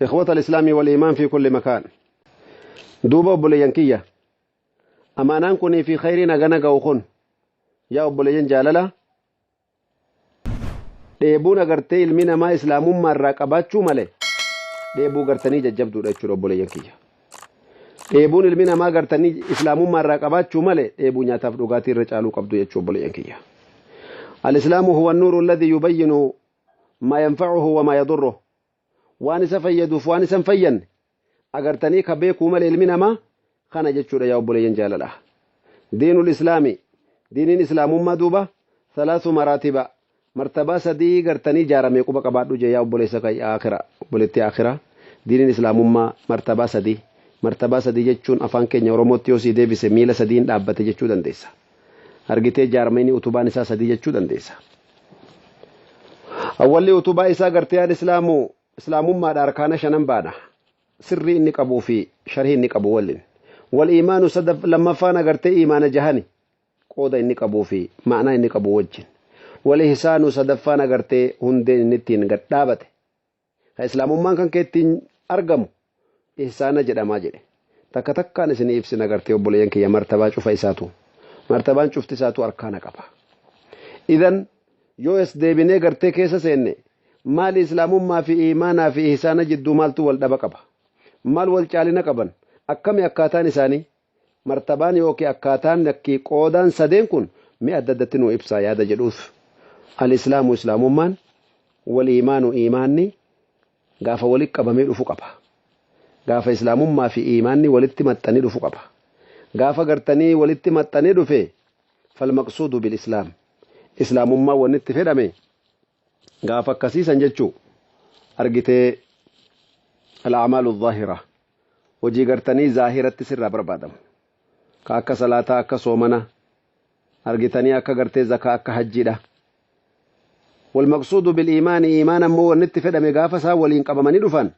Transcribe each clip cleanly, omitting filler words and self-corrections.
إخوة الإسلام والإيمان في كل مكان، duuba obboleeyyan kiyya، amaanaan kunii fi khayriin hagana ga'u kun، yaa obboleeyyan jaalala, dheebuun agartee ilmi namaa islaamummaa irraa qabaachuu malee dheebuu gartanii jajjabduudha jechuudha. Obboleeyyan kiyya, dheebuun ilmi namaa gartanii islaamummaa irraa qabaachuu malee dheebuu nyaataaf dhugaatii irra caaluu qabdu jechuu. Obboleeyyan kiyya، الإسلام هو النور الذي يبين ما ينفعه وما يضره. Waan isa fayyaduuf waan isa hin fayyanne agartanii ka beekuu malee ilmi namaa kana jechuudha. Yaa obboleeyyan jaalala، دين الإسلام، diiniin islaamummaa duuba ثلاث مراتب، martabaa sadii gartanii jaaramee quba qabaadhu jee. Yaa obboleessa aakhira, obboleettii aakhira, diiniin islaamummaa martabaa sadii. Martabaa sadii jechuun afaan keenya Oromootti yoo sii deebise miila sadiin dhaabbate jechuu dandeessa. Argitee, jaarmeenii utubaan isaa sadii jechuu dandeessa. Awwalli utubaa isaa gartee الإسلام islaamummaadha. Arkaana shanan baana, sirrii inni qabuu fi sharhii inni qabu waliin. والإيمان sadaf lammaffaan agartee iimaana jahani, qooda inni qabuu fi ma'anaa inni qabu wajjin. والإحسان sadaffaan agartee hundeen inni ittiin gad dhaabate, ka islaamummaan kan kee ittiin argamu ihsaana jedhamaa jedhe. Takka takkaan isinii ibsin agartee, obboleeyyan kiyya, martabaa cufa isaatu, martabaan cufti isaatu arkaana qaba. Idan yoo es deebinee gartee keessa seenne, maali islaamummaa fi iimaanaa fi ihsaana jidduu maaltu wal dhaba qaba? Maal wal caalina qaban? Akkami akkaataan isaanii, martabaan yookiin akkaataan lakkii qoodaan sadeen kun mi'a adda addatti nu ibsaa yaada jedhuuf, الإسلام islaamummaan، والإيمان iimaanni gaafa walitti qabamee dhufu qaba. Gaafa islaamummaa fi iimaanni walitti maxxanii dhufu qaba. Gaafa gartanii walitti maxxanii dhufe، فالمقصود بالإسلام، islaamummaa wanni itti fedhame gaafa akkasiisan jechuu argitee، الأعمال الظاهرة، hojii gartanii zaahiratti sirraa barbaadamu, ka akka salaataa, akka soomana argitanii, akka gartee zakaa, akka hajjiidha. والمقصود بالإيمان، iimaan ammoo wanni itti fedhame gaafa isaan waliin qabamanii dhufan،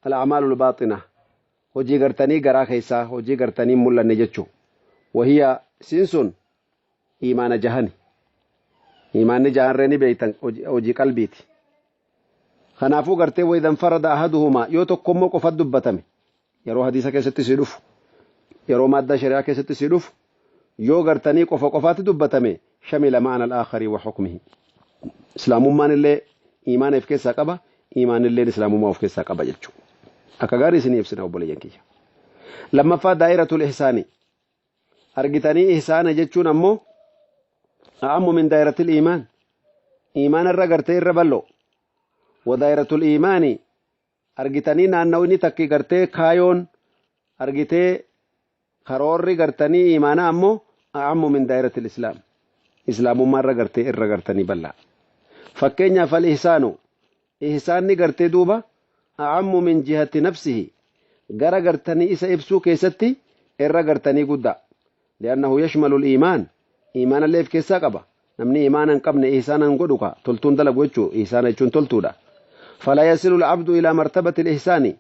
الأعمال الباطنة، hojii gartanii garaa keessaa, hojii gartanii mul'anne jechuu. وهي isiin sun iimaana jahani. Iimaanni jahanree ni beeytan, hojii qalbiiti. Kanaafuu gartee وإذا انفرد أحدهما، yoo tokkommoo qofa dubbatame, yeroo hadiisa keessatti sii dhufu, yeroo maaddaa shari'aa keessatti sii dhufu, yoo gartanii qofa qofaatti dubbatame، شمل معنى الآخر وحكمه. Islaamummaan illee iimaana of keessaa qaba, iimaan illee islaamummaa of keessaa qaba jechuudha. Akka gaarii isinii ibsina, obboleeyyan kiyya. Lammaffaa، دائرة الإحسان argitanii, ihsaana jechuun ammoo أعم من دائرة الإيمان، iimaana irra gartee irra bal'oo. ودائرة الإيمان argitanii naannawni takki gartee kaayoon argitee karoorri gartanii iimaana ammoo أعم من دائرة الإسلام، islaamummaa irra gartee irra gartanii bal'aa. Fakkeenyaaf الإحسان، ihsaanni gartee duuba أعم من جهة نفسه، gara gartanii isa ibsuu keessatti irra gartanii guddaa. لأنه يشمل الإيمان، iimaana illee of keessaa qaba. Namni iimaana hin qabne ihsaana hin godhu, ka toltuun dalagu jechuu. Ihsaana jechuun toltuudha. فلا يصل العبد إلى مرتبة الإحسان،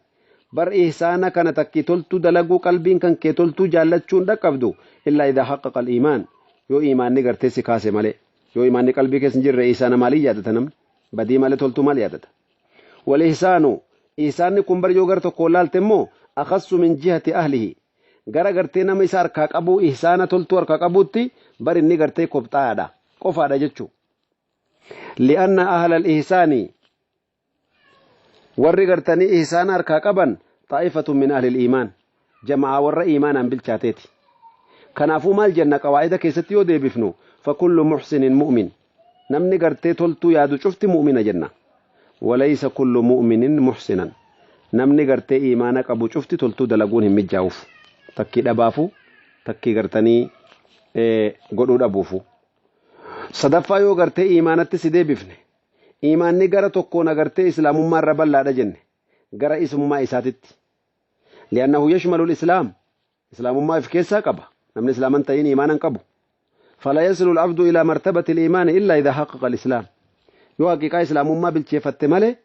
bar ihsaana kana takki toltuu dalaguu, qalbiin kan kee toltuu jaallachuun dhaqqabdu، إلا إذا حقق الإيمان، yoo iimaanni gartee si kaase malee. Yoo iimaanni qalbii keessa hin jirre ihsaana maalii yaadata namni? Badii malee toltuu maal yaadata? والإحسان، ihsaanni kun bar yoo gara tokko laalte immoo أخص من جهة أهله، gara gartee nama isa harkaa qabuu, ihsaana toltuu harkaa qabuutti bar inni gartee kopxaadha, qofaadha jechuu. لأن أهل الإحسان، warri gartanii ihsaana harkaa qaban، طائفة من أهل الإيمان، jamaa warra iimaanaan bilchaateeti. Kanaafuu maal jenna qawaa'ida keessatti yoo deebifnu? فكل محسن مؤمن، namni gartee toltuu yaadu cufti mu'mina jenna. وليس كل مؤمن محسنا، namni gartee iimaana qabu cufti toltuu dalaguun hin mijjaa'uuf, takkii dhabaafu, takkii gartanii godhuu dhabuufu. Sadaffaa, yoo gartee iimaanatti si deebifne, iimaanni gara tokkoon agartee islaamummaa irra bal'aadha jenne, gara isummaa isaatitti. لأنه يشمل الإسلام، islaamummaa of keessaa qaba. Namni islaaman ta'in iimaana hin qabu. فلا يصل العبد إلى مرتبة الإيمان إلا إذا حقق الإسلام، yoo haqiiqaa islaamummaa bilcheeffatte malee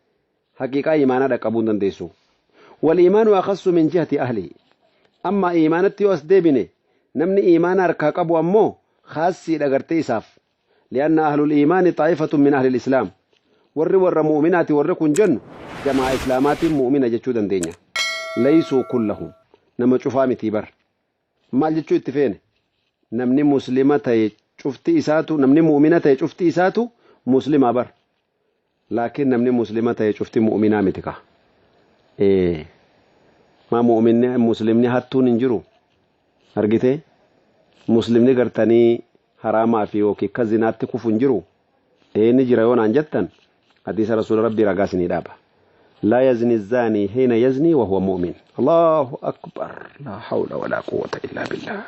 haqiiqaa iimaanaa dhaqqabuu hin dandeessu. والإيمان أخص من جهة أهله. Amma iimaanatti yoo as deebine, namni iimaana harkaa qabu ammoo khaasiidha gartee isaaf. لأن أهل الإيمان طائفة من أهل الإسلام. Warri warra mu'uminaati warri kun jennu jamaa islaamaatiin mu'umina jechuu dandeenya. Laysuu kullahum nama cufaa mitii bar. Maal jechuu itti feene? Namni muslima ta'e cufti isaatu namni mu'umina ta'e cufti isaatu muslimaa bar. Laakiin namni muslima ta'e cufti mu'uminaa miti ka. Ee maa mu'uminni muslimni hattuun hin jiru. Argitee? Muslimni gartanii haraamaa fi yookiin akka zinaatti kufu hin jiru. Ee ni jira yoo naan jettan hadiisa rasuula rabbii ragaa isinii dhaaba. Laa yazni zaanii hiina yazni wa huwa mu'min. Allahu akbar. Laa hawla walaa quwwata illaa billah.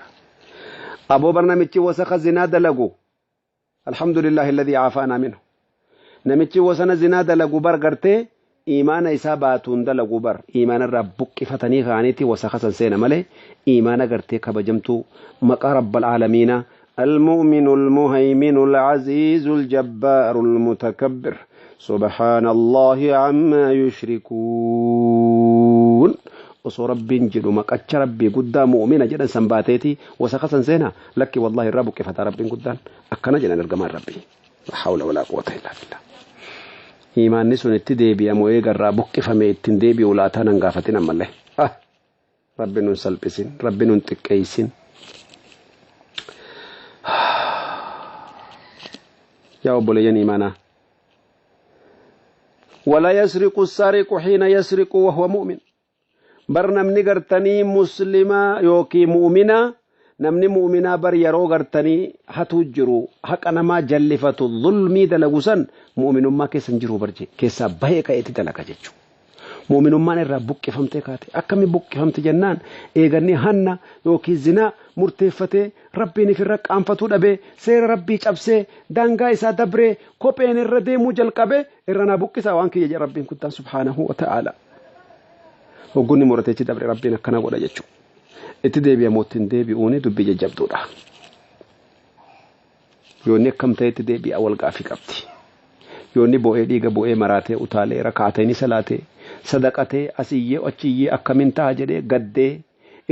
Aboo bar namichi wasakha zinaa dalagu. Alhamdulillahi alladhii caafaanaa minhu. Namichi wasana zinaa dalagu bar gartee iimaana isaa baatuun dalagu bar iimaana irraa buqqifatanii kaaniiti wasakha san seena malee iimaana gartee kabajamtuu maqaa rabbal aalamiinaa المؤمن المهيمن العزيز الجبار المتكبر سبحان الله عما يشركون osoo rabbiin jedhu maqacha rabbii guddaa mu'mina jedhan san baateeti wasakha san seenaa lakki wallahi irraa buqqifata rabbiin guddaan akkana jedhan ergamaan rabbii la hawla walaa quwwata illaa billah iimaanni sun itti deebi'amu eega irraa buqqifame ittiin deebi'u laataa nan gaafatin ammallee rabbi nun salphisin rabbi nun xiqqeessin yaa obboleeyyan iimaanaa ولا يسرق السارق حين يسرق وهو مؤمن bar namni gartanii muslima yookiin mu'mina namni mu'minaa bar yeroo gartanii hatuu jiru haqa namaa jallifatu zulmii dalagu san mu'minummaa keessa hin jiru barje keessaa bahee ka'eeti dalaga jechuudha. Mu'minummaan irraa buqqifamtee kaate akkami buqqifamte jennaan eeganni hanna yookiin zinaa murteeffatee rabbiin ifirra qaanfatuu dhabee seera rabbii cabsee daangaa isaa dabree kopheen irra deemuu jalqabee irra naa buqqisaa waan kiyya jedha rabbiin guddaan subhaanahu wa ta'aala. Hoggunni murateechi dabre rabbiin akkana godha jechuudha. Itti deebi'amoo ittiin deebi'uuni dubbii jajjabduudha. Yoonni akkam ta'etti deebi'a wal gaafii qabdi. Yoonni bo'ee dhiiga bo'ee maraatee utaalee rakaatee ni salaatee sadaqatee asiyyee achiyyee akkamiin ta'a jedhee gaddee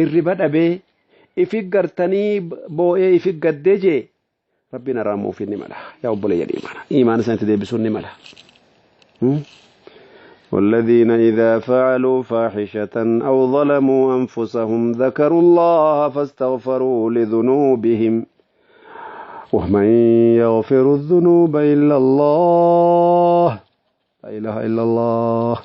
irriba dhabee ifi gartanii boo'ee ifi gaddee jee rabbiin araamuufi ni mala. Yaa obboleeyyan imaana. Imaana isaanitti deebisuun ni mala. والذين إذا فعلوا فاحشة أو ظلموا أنفسهم ذكروا الله فاستغفروا لذنوبهم ومن يغفر الذنوب إلا الله لا إله إلا الله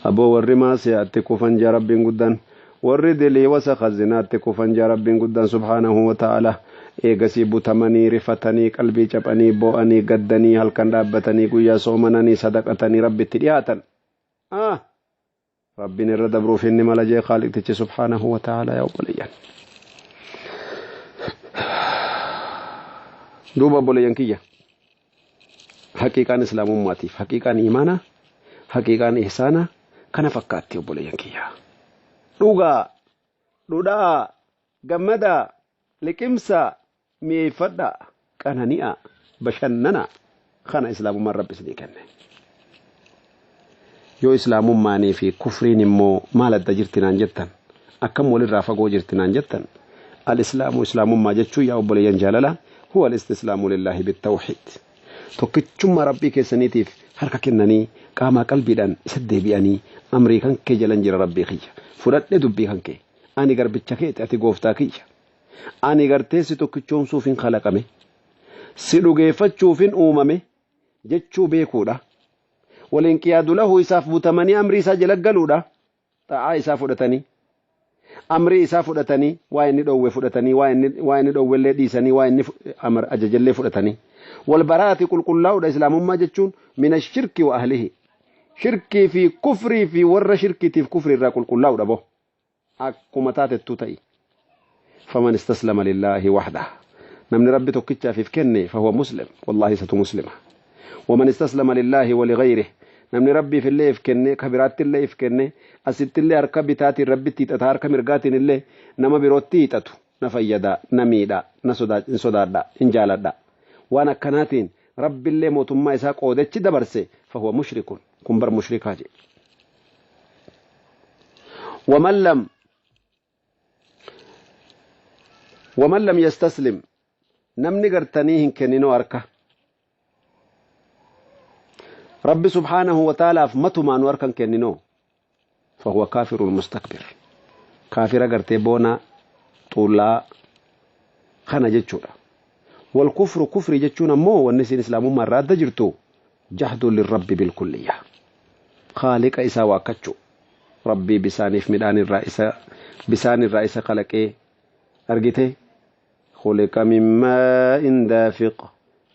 أبو ورّي سيأتي كفن جا رب قدان warri dilii wasakha zinaatti kufan jaa rabbiin guddaan subhaanahu wa ta'ala eegasii butamanii rifatanii qalbii caphanii boo'anii gaddanii halkan dhaabbatanii guyyaa soomananii sadaqatanii rabbitti dhiyaatan rabbiin irra dabruuf inni mala jee khaaliqtichi subhaanahu wa ta'ala yaa obboleeyyan duuba obboleeyyan kiyya haqiiqaan islaamummaatiif haqiiqaan iimaanaa haqiiqaan ihsaanaa kana fakkaatti obboleeyyan kiyya dhugaa dhudhaa gammadaa liqimsaa mi'eeffadhaa qanani'aa bashannanaa kana islaamummaan rabbi isinii kenne yoo islaamummaanii fi kufriin immoo maal adda jirti naan jettan akkam walirraa fagoo jirti naan jettan al-islaamu islaamummaa jechuun yaa obboleeyyan jaalala huwa al-istislaamu lillaahi bittawxiid tokkichummaa rabbii keessaniitiif harka kennanii qaamaa qalbiidhaan isa deebi'anii amrii kan kee jalan jira rabbii kiyya fudhadhe dubbii kan kee ani garbicha keeti ati gooftaa kiyya ani gartee si tokkichoomsuufin kalaqame si dhugeeffachuufin uumame jechuu beekuudha waliin qiyaadu lahu isaaf butamanii amrii isaa jala galuudha xa'aa isaa fudhatanii amrii isaa fudhatanii waa inni dhoowwe fudhatanii waa inni dhoowwellee dhiisanii waa inni ajajallee fudhatanii wal baraati qulqullaa'uudha islaamummaa jechuun mina shirki wa ahlihi shirkii fi kufrii fi warra shirkiitiif kufrii irraa qulqullaa'uudha bo akkuma taatettuu ta'i faman istaslama lillaahi waxdah namni rabbi tokkichaafiif kenne fahuwa muslim wallaahi isatu muslima waman istaslama lillaahi waligayrihi namni rabbiif illee if kenne ka biraatti illee if kenne asitti illee harka bitaatiin rabbitti hiixata harka mirgaatiin illee nama birootti hiixatu na fayyada na miidha na hin sodaadha hin jaaladha waan akkanaatiin rabbillee mootummaa isaa qoodechi dabarse fahuwa mushrikun kun bar mushrikaa jedhe waman lam yastaslim namni gartanii hin kenninoo harka Rabbi subhaanahu wa ta'aalaaf matumaa nu harkan kenninoo fahuwa kaafirun mustakbir kaafira gartee boona xuullaa kana jechuudha. Walkufru kufri jechuun ammoo wanni isin islaamummaa irraa adda jirtu jahdu lirabbi bilkulliyya khaaliqa isaa waakkachuu rabbii bisaaniif midhaan irraa isa bisaan irraa isa kalaqee argite khuliqa min maa'in daafiq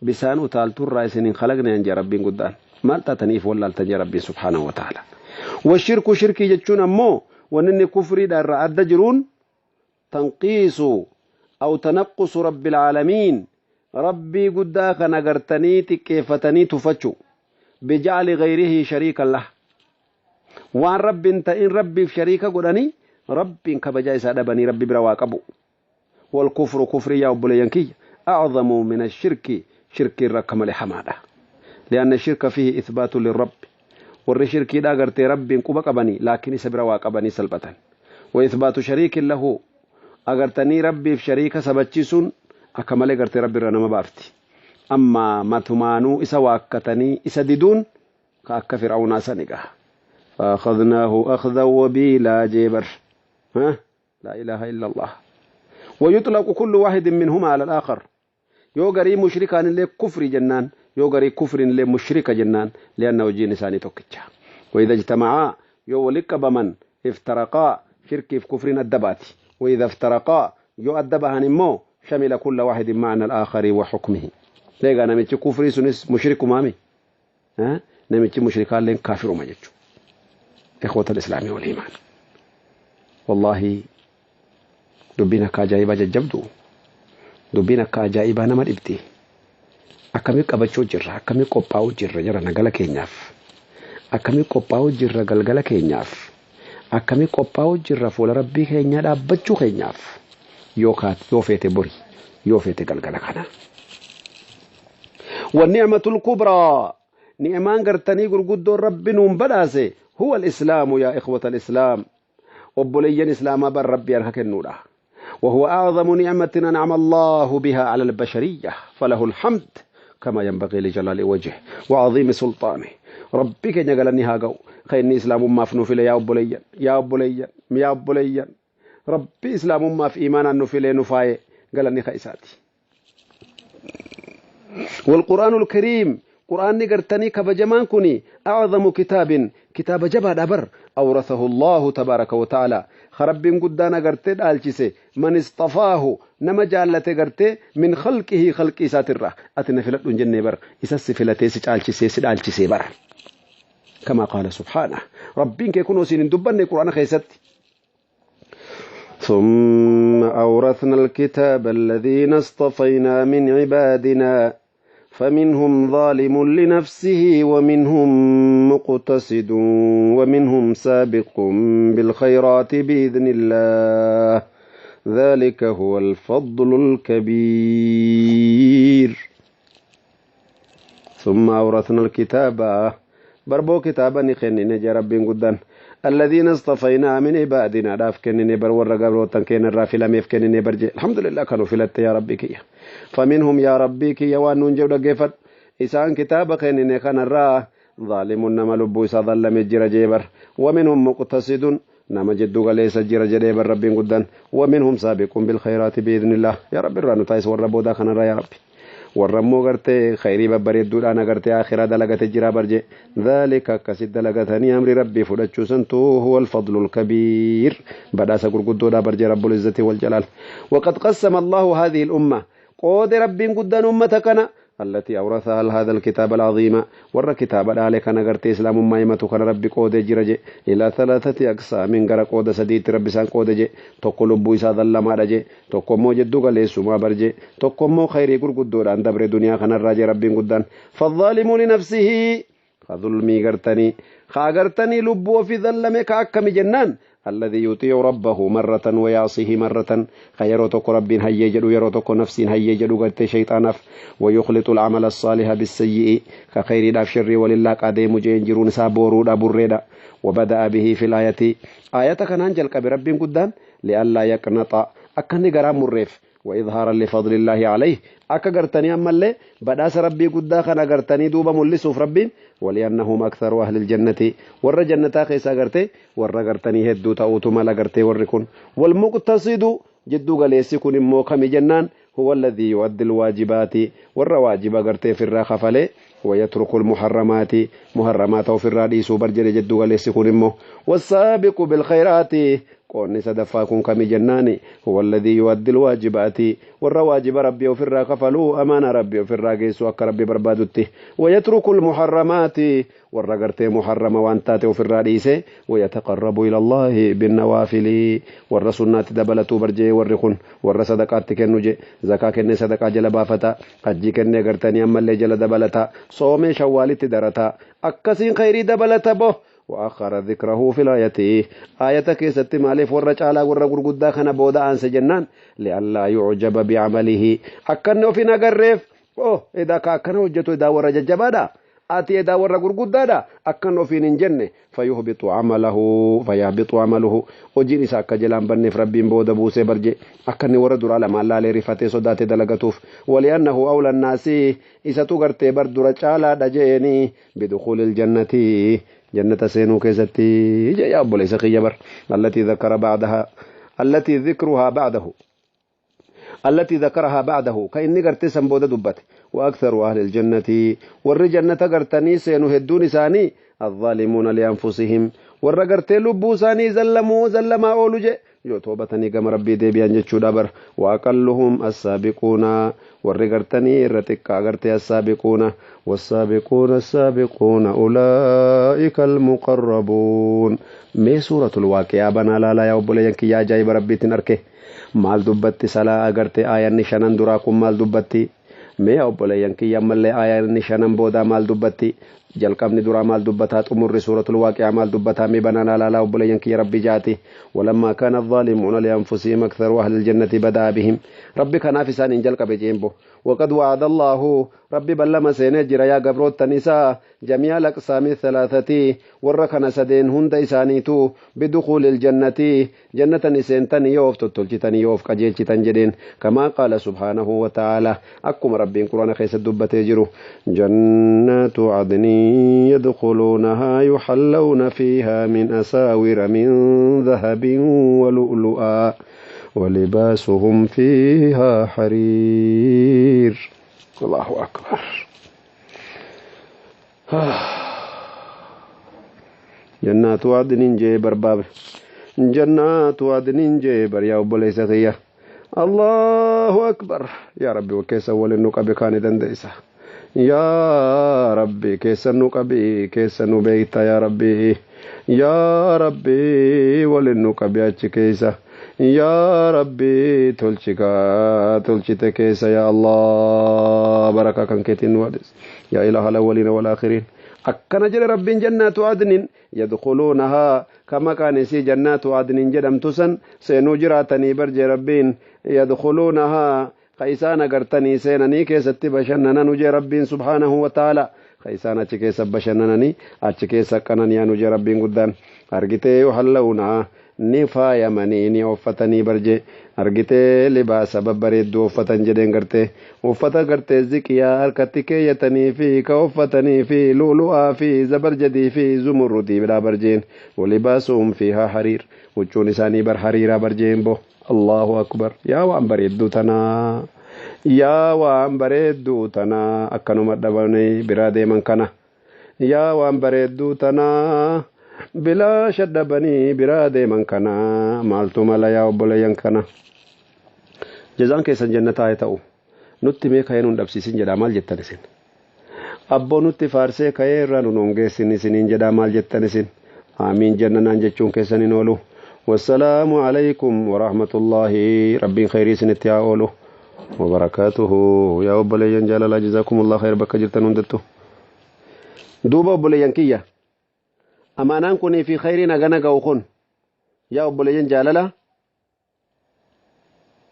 bisaan utaalturraa isin hin kalaqne an jee rabbiin guddaan maal taataniif wallaaltan jee rabbiin subhaanahu wa ta'ala. Washirku shirkii jechuun ammoo wanni inni kufriidha irraa adda jiruun tanqiisu aw tanaqqusu rabbil aalamiin rabbii guddaa kana gartanii xiqqeeffatanii tuffachuu bijacli gayrihi shariikan lah waan rabbiin ta'in rabbiif shariika godhanii rabbiin kabajaa isaa dhabanii rabbi bira waa qabu. Walkufru kufrii yaa obboleeyyan kiyya aczamu min ashirki shirkii irra akka malee hamaadha. Lianna shirka fihi ithbaatu lirabbi warri shirkiidhaa gartee rabbiin quba qabanii laakiin isa bira waa qabanii salphatan. Wa ithbaatu shariikin lahu agartanii rabbiif shariika sabachiisuun akka malee gartee rabbi irra nama baafti. Amma matumaanuu isa waakkatanii isa diduun ka akka fir'aawnaa sani gaha. فأخذناه أخذا وبيلا جبر ها لا إله إلا الله ويطلق كل واحد منهما على الآخر yoo garii mushrikaan illee kufri jennaan yoo garii kufriin illee mushrika jennaan lianna hojiin isaanii tokkicha وإذا اجتمعا yoo walitti qabaman iftaraqaa shirkiif kufriin adda baati وإذا افترقا yoo adda bahan immoo شمل كل واحد معنى الآخر وحكمه leegaa namichi kufrii sunis mushrikumaami namichi mushrikaalleen kaafiruma jechu إخوة الإسلام والإيمان والله dubbiin akka ajaa'ibaa jajjabdu dubbiin akka ajaa'ibaa nama dhibdi akkamii qabachuu jirra akkamii qophaa'uu jirra jara nagala keenyaaf akkamii qophaa'uu jirra galgala keenyaaf akkamii qophaa'uu jirra fuula rabbii keenyaa dhaabbachuu keenyaaf yoo feete bori yoo feete galgala kana. والنعمة الكبرى نعمان قرتني قرقدو ربي نوم بداسي هو الإسلام يا إخوة الإسلام وبليا إسلام بر ربي أرهك النورة وهو أعظم نعمة أنعم الله بها على البشرية فله الحمد كما ينبغي لجلال وجهه وعظيم سلطانه ربي كن يقال هاقو خيرني إسلام ما في نفلي يا أبوليا يا أبوليا يا أبوليا ربي إسلام ما في إيمانا نفلي نفاي قال خيساتي والقرآن الكريم قرآن نقرتني كبجمان كني أعظم كتاب كتاب جبا دبر أورثه الله تبارك وتعالى خرب قدانا قرتي دالچسي من اصطفاه نما جالته قرتي من خلقه خلق ساتره أتنا فلت جنة بر إساس فلتي سچالچسي سدالچسي بر كما قال سبحانه ربين كيكونوا سين دبن قرآن خيست ثم أورثنا الكتاب الذين اصطفينا من عبادنا فمنهم ظالم لنفسه ومنهم مقتصد ومنهم سابق بالخيرات بإذن الله ذلك هو الفضل الكبير ثم أورثنا الكتاب بربو كتابا نخنين جا ربين قدان الذين اصطفينا من عبادنا داف كنني بر ورا قبروتن كين الرافلة ميف كنني برجي الحمد لله كانوا فلت يا ربي كي فمنهم يا ربي كي وان نجو دغفت إسان كتاب كنني كان الرا ظالم نما لبو إسا ظلم جرى جبر ومنهم مقتصد نما جدو ليس جرى جبر ربي قدان ومنهم سابق بالخيرات بإذن الله يا ربي رانو تايس ورا بودا كان يا ربي warra immoo gartee khayrii babbareedduudhaan agartee akhiraa dalagate jira barje dhalika akkasit dalagatanii amri rabbii fudhachuu santu huwa alfadlu alkabiir badhaasa gurguddoodha barje rabbul izzati waljalaal waqad qassama allahu hadhihi alumma qoode rabbiin guddaan ummata kana التي أورثها هذا الكتاب العظيم ور كتاب الآلة كان غرتي إسلام ما يمتو كان ربي قود جرجي إلى ثلاثة أقسام من غر قود سديت ربي سان قود جي تقول بويسا ظل ما رجي تقوم مو جدو غلي سما برجي تقوم مو خيري قرقدور عند دبر دنيا كان الراجي ربي قدان فالظالم لنفسه خظلمي غرتني خاغرتني لبو في ظلمك كأكم جنان الذي يطيع ربه مرة ويعصيه مرة خيرتك رب هيجد يرتك نفس هيجد قد شيطان ويخلط العمل الصالح بالسيء كخير داف شر ولله قديم جينجرون سابورو دابوريدا وبدأ به في الآية آية كان أنجل برب قدام لئلا يقنط أكن غرام الريف وإظهارا لفضل الله عليه أكا قرتني أما اللي بداس ربي قدا خنا قرتني دوبا ملسوف ربي ولأنهم أكثر أهل الجنة ور جنة خيسا قرتي ور قرتني هدو تأوتو مالا قرتي وركن والمقتصد جدو قليسي كن موكم جنان هو الذي يؤدي الواجبات ور واجب قرتي في الراخة فلي ويترك المحرمات محرمات في الراديس برجل جدو قليسي كن والسابق بالخيرات قوني صدفاكم كم جناني هو الذي يؤدي الواجبات والرواجب ربي وفي الراقفلو أمان ربي وفي الراقيس وك ربي بربادتي ويترك المحرمات والرقرتي محرمة وانتات وفي الراديس ويتقرب إلى الله بالنوافل والرسولات دبلتو برجي والرخن والرصدقات كنوجي زكاة كني صدقة جل بافتا حجي كني قرتني أما اللي جل دبلتا صومي شوالي درتا أكسين خيري دبلتا به وآخر ذكره في الآية آية كيست مالف ورج على ور غرغدا خنا بودا أنس جنان لئلا يعجب بعمله أكن في نغرف أوه إذا كان وجته إذا ورج جبادا آتي إذا ور غرغدا أكن في نجنة فيهبط عمله فيهبط عمله وجيني ساك جلان بني ربي بودا بوسي برجي أكن ور درا لما لا لرفته صدات دلغتوف ولأنه أولى الناس إذا تغرتي بر درا چالا دجيني بدخول الجنة جنة سينو كيستي يا أبو ليس خيبر التي ذكر بعدها التي ذكرها بعده التي ذكرها بعده كإني قرتي سنبودة دبت وأكثر أهل الجنة والرجنة قرتني سينو هدون ساني الظالمون لأنفسهم والرقرتي لبو ساني زلمو زلما أولو yoo toobatanii gama rabbii deebi'an jechuudha bar waaqalluhum assaabiquuna warri gartanii irra xiqqaa gartee assaabiquuna wassaabiquuna assaabiquuna ulaa'ika almuqarrabuun mee suuratul waaqiyaa banaa laalaa yaa obboleeyyan kiyya ajaa'iba rabbiitiin arke maal dubbatti salaa agarte aayanni shanan duraa kun maal dubbatti mee obboleeyyan kiyya ammallee aayanni shanan boodaa maal dubbatti jalqabni duraa maal dubbataa xumurri suuratul waaqiyaa maal dubbataa mee banaan laalaa obboleeyyan kiyya rabbi jaati walammaa kaana adh-dhaalimuuna lianfusihim aktharu ahli aljannati badaa bihim rabbi kanaaf isaan hin jalqabe jeembo وقد وعد الله ربي بلما سينجر يا قبروت نساء جميع الأقسام الثلاثة وركن سدين هند إسانيتو بدخول الجنة جنة نسينتن يوف تتلجتن يوف قجيلتن جدين كما قال سبحانه وتعالى أكم ربي قرآن خيس الدبة يجرو جنات عدن يدخلونها يحلون فيها من أساور من ذهب ولؤلؤا ولباسهم فيها حرير الله أكبر جنات عدن جيبر باب جنات عدن جيبر يا أبو ليس غيا الله أكبر يا ربي وكيس أول النقب كان دنديسة يا ربي كيس النقب كيس نبيت يا ربي يا ربي وللنقب كيسه يا ربي تلچكا تلچته كيسا يا الله بركة كان كتين وادس يا إله الأولين والآخرين أكن جل رب جنات عدن يدخلونها كما كان سي جنات عدن جدم تسن سينوجراتني برج ربين يدخلونها قيسان قرتني سينني كيست بشننا نجي ربين سبحانه وتعالى قيسان أتشكيس بشننني أتشكيس كنني نجي ربين قدام أرجتي يحلونها ni faayamanii ni uffatanii barje argitee libaasa babbareedduu uffatan jedheen gartee uffata gartee ziqiyaa harkatti keeyyatanii fi ka uffatanii fi lu'lu'aa fi zabarjadii fi zumurrudii biraa barjeen walibaasuhum fiihaa hariir huccuun isaanii bar hariiraa barjeen bo allahu akbar yaa waan bareedduu tanaa yaa waan bareedduu tanaa akkanuma dhabanii biraa deeman kana yaa waan bareedduu tanaa bilaasha dhabanii biraa deeman kana maaltu mala yaa obboleeyyan kana jazaan keessan jannataa haa ta'u nutti mee ka'ee nun dhabsiisin jedhaa maal jettan isin abboo nutti faarsee ka'ee irraa nun hongeessin isiniin jedhaa maal jettan isin aamiin jannanaan jechuun keessan hin oolu والسلام عليكم ورحمة الله ربي خير سنتي أولو وبركاته يا أبليان جلال جزاكم الله خير بك جرتن هندتو دوبا أبليان كيا amaanaan kunii fi khayriin hagana ga'u kun yaa obboleeyyan jaalala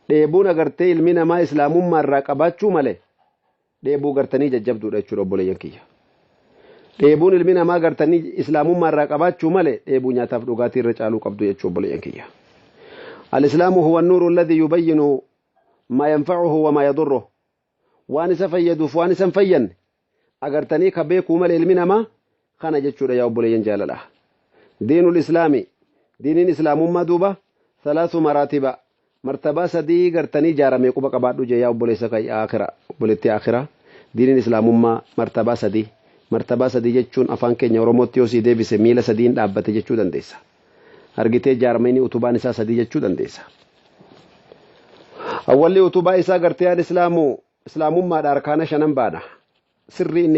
dheebuun agartee ilmi namaa islaamummaa irraa qabaachuu malee dheebuu gartanii jajjabduudha jechuudha obboleeyyan kiyya dheebuun ilmi namaa gartanii islaamummaa irraa qabaachuu malee dheebuu nyaataaf dhugaatii irra caaluu qabdu jechuu obboleeyyan kiyya الإسلام هو النور الذي يبين Maa yanfacuhu wamaa yadurruh, waan isa fayyaduuf waan isa hin fayyanne agartanii ka beekuu malee ilmi namaa kana jechuudha. Yaa obboleeyyan jaalalaa, diinul islaami, diiniin islaamummaa duuba thalaasu maraatiba, martabaa sadii gartanii jaaramee quba qabaadhu jee. Yaa obboleessa kay aakhira, obboleettii aakhira, diiniin islaamummaa martabaa sadii. Martabaa sadii jechuun afaan keenya Oromootti yoo sii deebise miila sadiin dhaabbate jechuu dandeessa. Argitee, jaarmayni utubaan isaa sadii jechuu dandeessa. Awwalli utubaa isaa gartee al islaamu, islaamummaadha. Arkaana shanan baana sirrii inni